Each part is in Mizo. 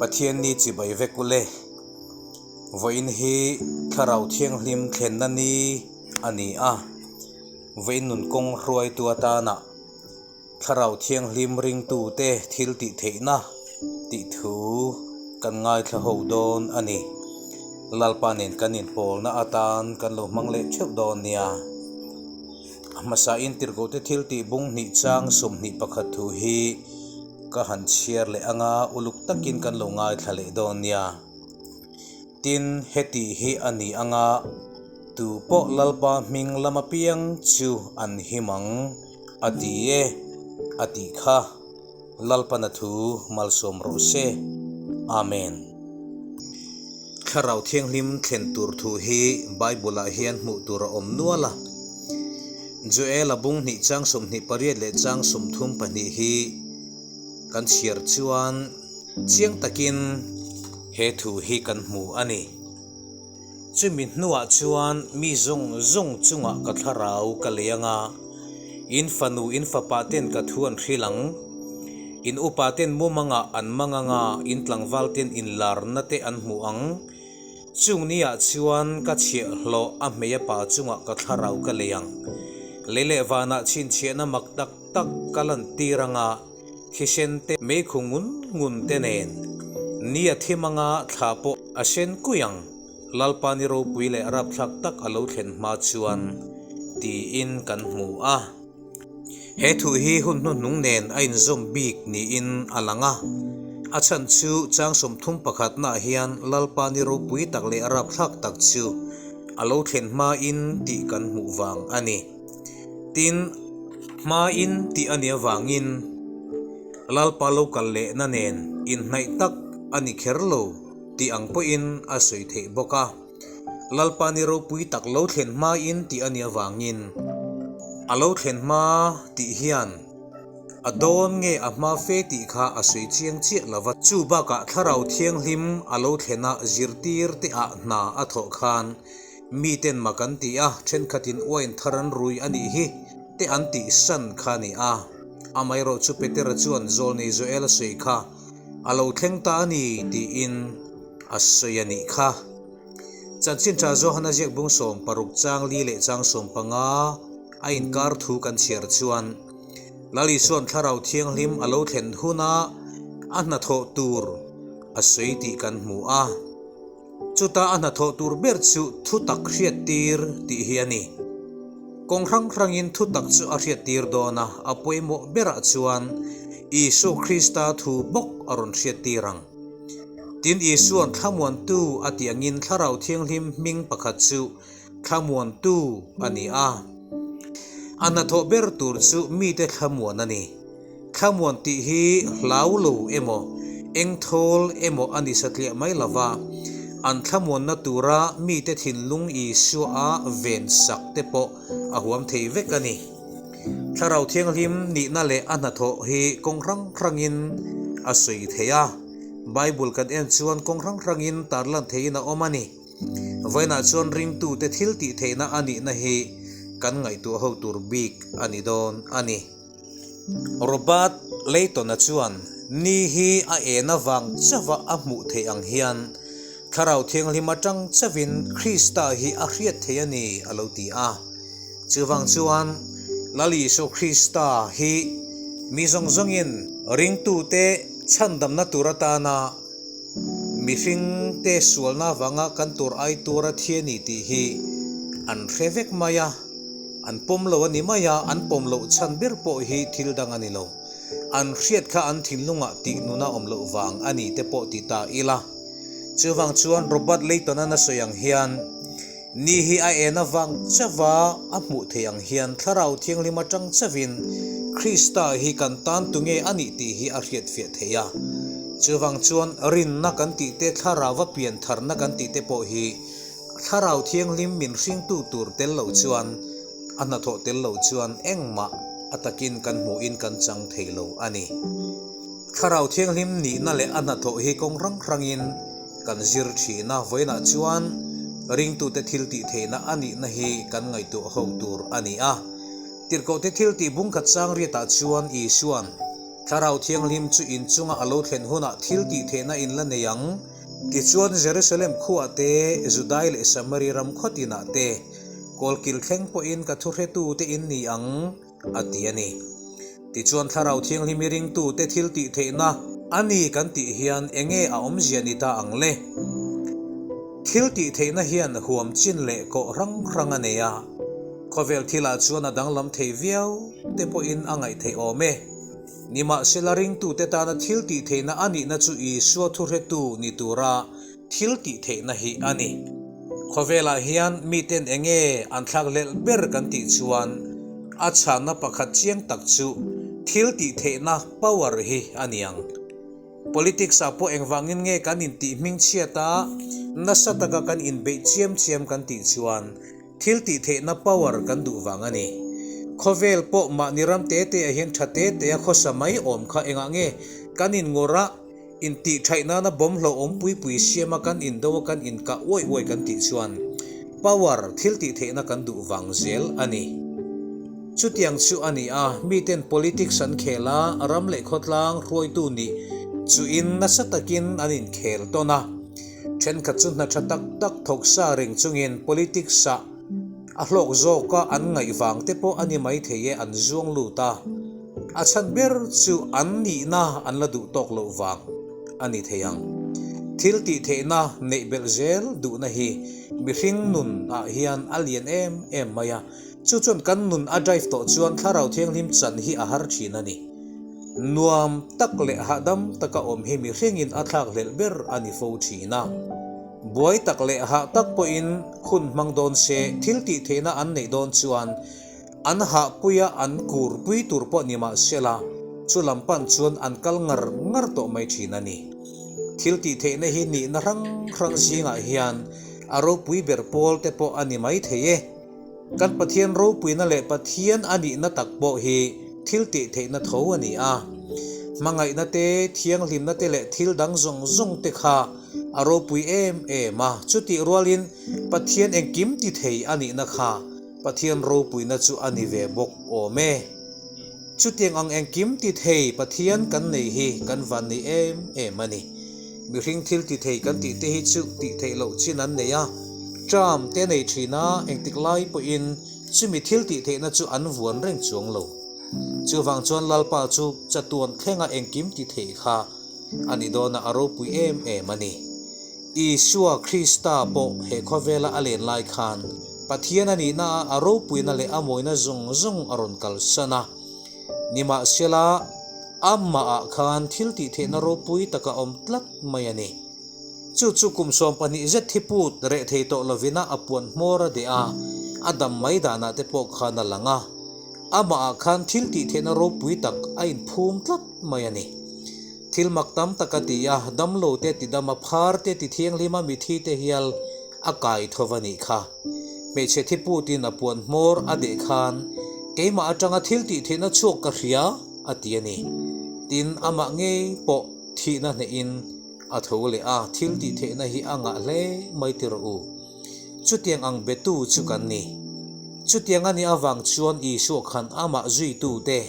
Pathian ni chibai vek ule. Vawiin hi Thlarau Thianghlim thlenna ni a ni a, vawiin nun kawng hruaitu atana Thlarau Thianghlim ringtute thil tih theihna tih thu kan ngaithla ho dawn a ni. Lalpa nen kan inpawlna atan kan lo hmang leh theuh dawn nia. A hmasain tirhkohte thil tih bung hnih chang 21 thu hi ka han chhiar leh anga uluk takin kan lo ngaithla leh dawn nia. Tin, heti hi a ni anga tu pawh Lalpa hming lam apiang chu an him ang, a ti e, a tih kha. Lalpana thu malsawm rawh se. Amen. Thlarau Thianghlim thlen tur thu hi Bible-ah hian hmuh tur a awm nual a. Joel-a bung hnih chang 28 leh chang 32 hi kan chhiar chuan chiang takin he thu hi kan hmu a ni. Chumi hnuah chuan mi zawng zawng chungah ka thlarau ka lei ang a, in fanu in fapa ten ka thu an hrilh ang. In upa ten mumangah an mang ang a, in tlangval ten inlarna te an hmu ang. Chung niah chuan ka chhiahhlawh a hmei a pa chungah ka thlarau ka lei ang. Lei leh vanah chhinchhiahna mak tak tak ka lantir ang a, thisen te meikhu ngun ngun te nen ni a thim anga thla pawh a sen kui ang. Lalpa ni ropui leh rapthlak tak a lo thlen hma chuan tiin kan hmu a. He thu hi hun hnuhnung nen a inzawm bik niin a lang a. A chhan chu chang 31 naah hian Lalpa ni ropui tak leh rapthlak tak chu a lo thlen hmain tih kan hmuh vang a ni. Tin, hmain tih a nih avangin Lalpa lo kal lehna nen inhnaih tak a ni kher lo tih ang pawhin a sawi theih bawk a. Lalpa ni ropui tak lo thlen hmain tih a nih avangin a lo thlen hma tih hian a dawn nge a hma fe tih kha a sawi chiang chiah lo va. Chu bakah Thlarau Thianghlim a lo thlena zirtir te ah hna a thawh khan miten mak an ti a, thenkhatin uain thar an rui a nih hi te an tih san kha a ni a. Amaherawhchu Petera chuan Zawlnei Joel a sawi kha a lo thleng ta a ni tiin a sawi a nih kha. Chanchin tha Johana ziak bung 60 chang li leh chang 15 a inkar thu kan chhiar chuan Lal Isua'n Thlarau Thianghlim a lo thlen huna a hnathawh tur a sawi tih kan hmu a. Chuta a hnathawh tur ber chu thutak hriattir tih hi a ni. Kawng hrang hrangin thutak chu a hriattir dawn a, a pawimawh berah chuan Isua Krista thu bawk a rawn hriattir ang. Tin, Isua'n Thlamuantu a tih angin Thlarau Thianghlim hming pakhat chu Thlamuantu a ni a. A hnathawh ber tur chu mite thlamuan a ni. Thlamuan tih hi hlau lo emaw, engthawl emaw a ni satliah mai lova, an thlamuanna tura mite thinlung Isua a ven sak te pawh a huam thei vek a ni. Thlarau Thianghlim nihna leh a hnathawh hi kawng hrang hrangin a sawi thei a. Bible kan en chuan kawng hrang hrangin tarlan theihin a awm a ni. Vawiinah chuan ringtute thil tih theihna a nihna hi kan ngaihtuah ho tur bik a ni dawn a ni. Robert Leighton-a chuan ni hi a en avang chauha a hmuh theih ang hian Thlarau Thianghlim atang chauhin Krista hi a hriat thei a ni a lo ti a. Chuvang chuan Lal Isua Krista hi mi zawng zawngin ringtute chhandamna tur atana mihringte sualna avanga kan tur ai tura thi a ni tih hi an hre vek mai a, an pawm lo a ni mai a, an pawm loh chhan ber pawh hi thil dang a ni lo. An hriat kha an thinlungah tih nuna awm loh vang a ni te pawh ti ta ila. Chuvang chuan Robert Leighton-an a sawi ang hian, Ni hi a en avang chauha a hmuh theih ang hian Thlarau Thianghlim atang chauhin Krista hi kan tan tunge a nih tih hi a hriatfiah theih a. Chuvang chuan rinna kan tih te, Thlarauva piantharna kan tih te pawh hi Thlarau Thianghlim min hringtu tur tel lo chuan, a hnathawh tel lo chuan engmah a takin kan hmuhin kan chang thei lo a ni. Thlarau Thianghlim nihna leh a hnathawh hi kawng hrang hrangin kan zir thin a, vawiinah chuan ringtute thil tih theihna a nihna hi kan ngaihtuah ho tur a ni a. Tirhkohte thil tih bungkhat sang riatah chuan Isua'n. Thlarau Thianghlim chu in chunga a lo thlen hunah thil tih theihna in la nei ang. Tichuan Jerusalem khuah te, Judai leh Samari ram khaw tinah te, kawlkil thleng pawhin ka thuhretute in ni ang, a ti a ni. Tichuan Thlarau Thianghlim i ringtute thil tih theihna a ni kan tih hian enge a awmzia ni ta ang le? Thil tih theihna hian huam chin leh kawh hrang hrang a nei a, khawvel thilah chuan a danglam thei viau te pawhin a ngaih theih awm e. Nimahsela ringtute tana thil tih theihna a nihna chu Isua thuhretu ni tura thil tih theihna hi a ni. Khawvelah hian miten enge an thlakhlelh ber kan tih chuan a chhanna pakhat chiang tak chu thil tih theihna power hi a ni ang. Politics ah pawh engvangin nge kan intih hmingchhiat a, nasa taka kan inbeih chiam chiam kan tih chuan thil tih theihna power kan duh vang a ni. Khawvel pawh mahni ram te te ah hian tha te te a khawsa mai awm kha engah nge kan inngawrh a, Intih thaih nana bawm hlauhawm pui pui siama kan indo a kan inkah uai uai kan tih chuan power thil tih theihna kan duh vang zel a ni. Chutiang chu a ni a, miten politics an khel a, ram leh khawtlang hruaitu nih chuin nasa takin an inkhel tawn a. Thenkhat chu hna tha tak tak thawk sa reng chungin politics ah a hlawk zawka an ngaih vang te pawh a ni maithei e an zuang lut a. A chhan ber chu an nihna an la duh tawk loh vang a ni thei ang. Thil tih theihna neih belh zel duhna hi mihring nun ah hian a lian em em mai a, chu chuan kan nun a drive tawh chuan Thlarau Thianghlim chan hi a har thin a ni. Nuam tak leh hahdam taka awm hi mihringin a thlakhlelh ber a ni fo thin a. Buai tak leh hah tak pawhin hun hmang dawn se thil tih theihna an neih dawn chuan An hahpuia an kurpui tur pawh ni mah sela, chu lam pan chuan an kal ngar ngar tawh mai thin a ni. Thil tih theihna hi nihna hrang hrang zingah hian a ropui ber pawl te pawh a ni mai thei e. Kan Pathian ropuina leh Pathian a nihna tak pawh hi thil tih theihna tho a ni a. Hmangaihna te, thianghlimna te leh thil dang zawng zawng te kha a ropui em em a. Chutih rualin Pathian engkim ti thei a nihna kha Pathian ropuina chu a ni ve bawk awm e. Chutiang ang engkim ti thei Pathian kan nei hi kan van nei em em a ni. Mihring thil ti thei kan tih te hi chu tih theih loh chin an nei a, term te nei thin a, engtik lai pawhin chumi thil tih theihna chu an vuan reng chuang lo. Chuvang chuan Lalpa chu chatuan thlenga engkim ti thei kha a ni dawn a, a ropui em em a ni. Isua Krista pawh he khawvela a len lai khan Pathian a nihna a a ropuina leh a mawina zawng zawng a rawn kalsan a. Nimahsela, amahah khan thil tih theihna ropui tak a awm tlat mai a ni. Chu chu kum 12 zet thi put reh thei tawh lovina a puan hmawr a deh a, a dam mai danah te pawh khan a lang a. Amahah khan thil tih theihna ropui tak a inphum tlat mai a ni. Thil mak tam tak a ti a, damlo te ti dam a, phar te ti thianghlim a, mithi te hial a kai tho va nih kha. Hmeichhe thi putin a puan hmawr a deh khan, Keimah atanga thil tih theihna chhuak ka hria, a ti a ni. Tin, amah ngei pawh thihna hnehin a tho leh a, thil tih theihna hi a ngah hle mai ti rawh u. Chutiang ang betu chu kan ni. Chutiang a nih avang chuan Isua khan amah zuitute,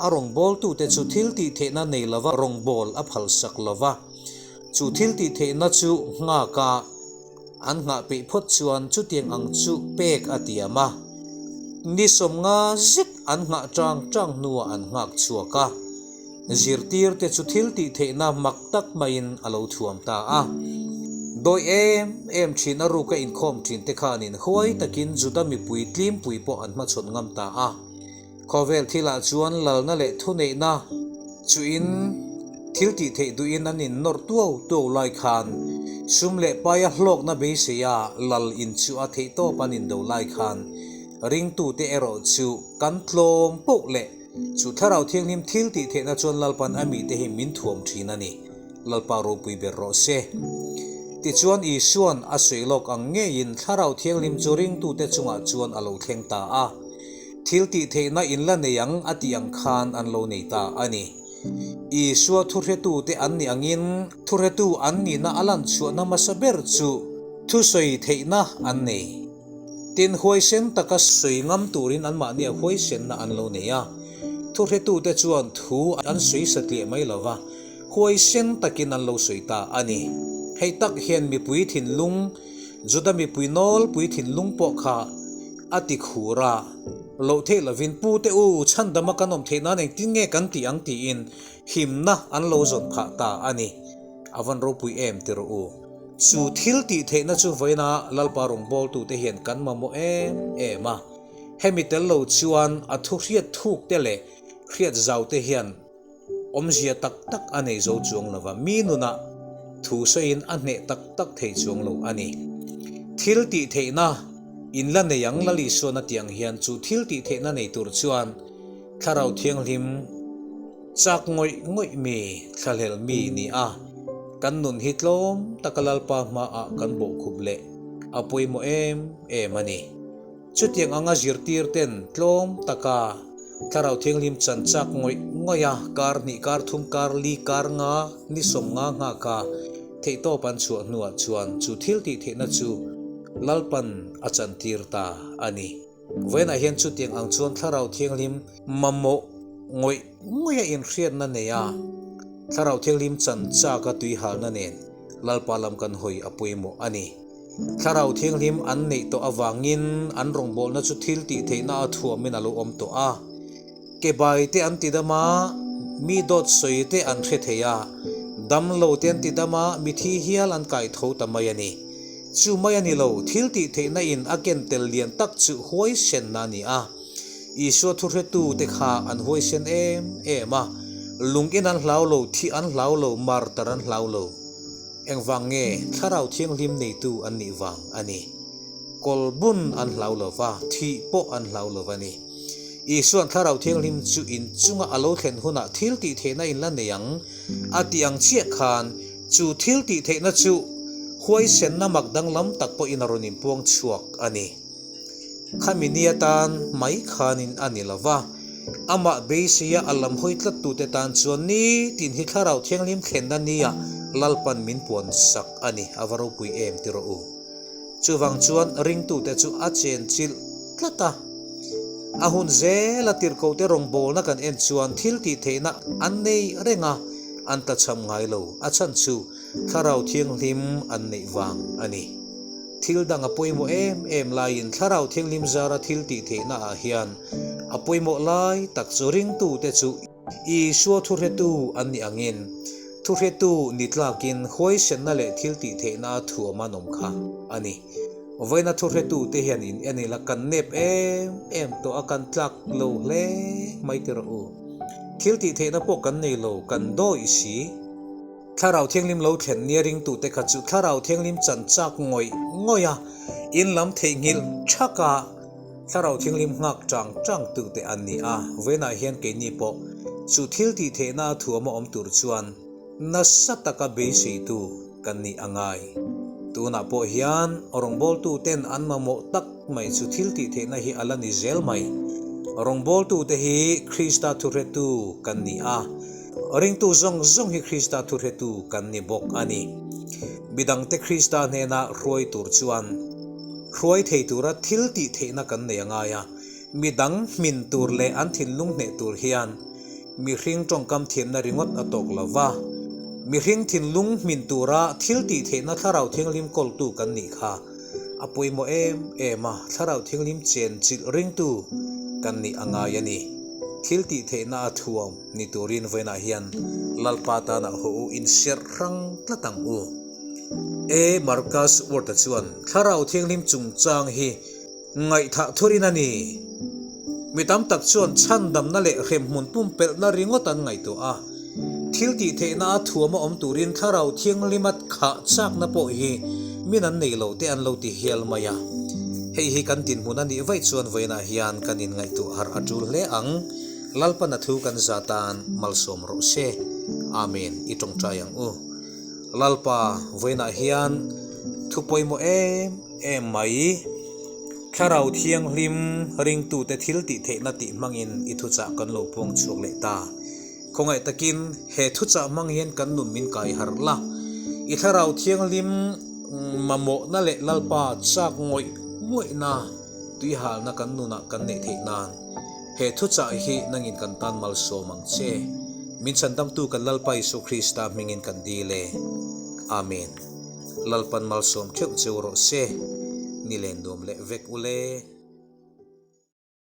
A rawngbawltute chu thil tih theihna nei lova rawngbâwl a phalsak lo va, chu thil tih theihna chu nghâka an nghah peih phawt chuan chutiang ang chu pêk a tiam a. Ni 50 zet an nghah ṭang ṭang hnuah an nghâk chhuak a, zirtîrte chu thil tih theihna mak tak maiin a lo thuam ta a. Dawi êm êm ṭhin a rûka inkhâwm ṭhinte khânin huai takin Juda mipui tlimpui pawh an hmachhawn ngam ta a. Khawvel thilah chuan lalna leh thuneihna chuin thil tih theih duhin an innawrh tuau tuau lai khan sum leh paia hlawkna beiseia lal in chu a theih tawp an indo lai khan ringtute erawh chu kan tlawm poh leh chu Thlarau Thianghlim thil tih theihna chuan Lalpan a mite hi min thuam thin a ni. Lalpa ropui ber rawh se. Tichuan Isuan a sawi lawk ang ngeiin Thlarau Thianghlim chu ringtute chungah chuan a lo thleng ta a. Thil tih theihna in la nei ang a tih ang khan an lo nei ta a ni. Isua thuhretute an nih angin thuhretu an nihna a lan chhuahna hmasa ber chu thusawi theihna an nei. Tin, huaisen taka sawi ngam turin anmahnia huaisenna an lo nei a. Thuhretute chuan thu an sawi satliah mai lo va, huaisen takin an lo sawi ta a ni. Hei tak hian mipui thinlung, Juda mipui nawlpui thinlung pawh kha a ti khur a, loh theih lovin Pute u, chhandama kan awm theih nan engtin nge kan tih ang tiin himna an lo zawn phah ta a ni. A van ropui em ti rawh u. Chu thil tih theihna chu vawiina Lalpa rawngbawltute hian kan mamawh em em a. Hemi tel lo chuan a thu hriat thuk te leh hriat zau te hian awmzia tak tak a nei zo chuang lo va, mi nunah thu sawiin a hneh tak tak thei chuang lo a ni. Thil tih theihna in la nei ang Lal Isuan a tih ang hian chu thil tih theihna nei tur chuan Thlarau Thianghlim chak ngawih ngawih mi, thlahlel mi ni a, kan nun hi tlawm taka Lalpa hmaah kan bawhkhup leh a pawimawh em em a ni. Chutiang anga zirtir ten tlawm taka Thlarau Thianghlim chan chak ngawih ngawih a, kar hnih, kar thum, kar li, kar nga, ni 50 nghak a theihtawp an chhuah hnuah chuan chu thil tih theihna chu Lalpan a chantir ta a ni. Vawiinah hian chutiang ang chuan Thlarau Thianghlim mamawh ngawih ngawih a inhriatna nei a, Thlarau Thianghlim chan chak a tuihalna nen Lalpa lam kan hawi a pawimawh a ni. Thlarau Thianghlim an neih tawh avangin an rawngbawlna chu thil tih theihna a thuamin a lo awm tawh a. Ke bai te an ti dam a, mi dawt sawi te an hre thei a, damlo te an ti dam a, mithi hial an kai tho ta mai a ni. Chu mai a ni lo, thil tih theihna in a ken tel lian tak chu huaisenna a ni a. Isua thuhretu te kha an huaisen em em a, lung in an hlau lo, thih an hlau lo, martar an hlau lo. Engvang nge Thlarau Thianghlim neitu an nih vang a ni? Kawl bun an hlau lo va, thih pawh an hlau lo va ni. Isua'n Thlarau Thianghlim chu in chunga a lo thlen hunah thil tih theihna in la nei ang a tih ang chiah khan chu thil tih theihna chu huaisenna mak danglam tak pawhin a rawn inpuang chhuak a ni. Khami ni atan mai khanin a ni lo va, amah beiseia a lam hawi tlattute tan chuan nitin hi Thlarau Thianghlim thlenna nia Lalpan min puan sak a ni, a va ropui em ti rawh u. Chuvang chuan ringtute chu a chenchilh tlat a. A hun zela tirhkohte rawngbawlna kan en chuan thil tih theihna an nei reng a, an tlachham ngai lo. A chhan chu Thlarau Thianghlim an neih vang a ni. Thil dang a pawimawh em em laiin Thlarau Thianghlim zara thil tih theihna ah hian a pawimawh lai tak chu ringtute chu Isua thuhretu an nih angin thuhretu ni tlakin huaisenna leh thil tih theihna a thuam an awm kha a ni. Vawiina thuhretute hian in en ila kan nep em em tawh a kan tlak lo hle mai ti rawh u. Thil tih theihna pawh kan nei lo, kan dawih si. Thlarau Thianghlim lo thlen nia ringtute kha chu Thlarau Thianghlim chan chak ngawih ngawih a, in lam theihnghilh thak a, Thlarau Thianghlim nghak chang chang tute an ni a. Vawiinah hian keini pawh chu thil tih theihna a thuam a awm tur chuan nasa taka beiseitu kan nih a ngai. Tunah pawh hian rawngbawltuten an mamawh tak mai chu thil tih theihna hi a la ni zel mai. Rawngbawltute hi Krista thuhretu kan ni a. Ringtu zawng zawng hi Krista thuhretu kan ni bawk a ni. Midangte Krista hnena hruai tur chuan hruai thei tura thil tih theihna kan nei a ngai a. Midang hmin tur leh an thinlung hneh tur hian mihring tawngkam thiamna ringawt a tawk lo va. Mihring thinlung hmin tura thil tih theihna Thlarau Thianghlim kawltu kan nih kha a pawimawh em em a, Thlarau Thianghlim chenchilh ringtu kan nih a ngai a ni. Thil tih theihna a thuam. Ni turin vawiinah hian Lalpa tanah haw u inserh hrang tlat ang u. E. Marcus Ward-a chuan Thlarau Thianghlim chungchang hi ngaihthah thurin a ni. Mi tam tak chuan chhandamna leh hremhmun pumpelhna ringawt an ngaihtuah a. Thil tih theihna a thuam a awm turin Thlarau Thianghlima khah chakna pawh hi min an nei lo te an lo ti hial mai a. Hei hi kan dinhmun a nih vaih chuan vawiinah hian kan inngaihtuah harh a tul hle ang. Lalpan a thu kan za tan malsawm rawh se. Amen i tawngtai ang u. Lalpa vawiinah hian thu pawimawh em em mai. Thlarau Thianghlim ringtute thil tih theihna tih hmangin i thuchah kan lo puang chhuak leh ta. Khawngaih takin he thuchah hmang hian kan nun min kai harh la. I Thlarau Thianghlim mamawhna leh Lalpa chak ngawih ngawihna tuihalna kan nunah kan neih theih nan. He thuchah hi nangin kan tan malsawm ang che. Min chhandamtu kan Lalpa Isua Krista hmingin kan dil e. Amen. Lalpan malsawm theuh cheu rawh se. Ni len nuam leh vek ule.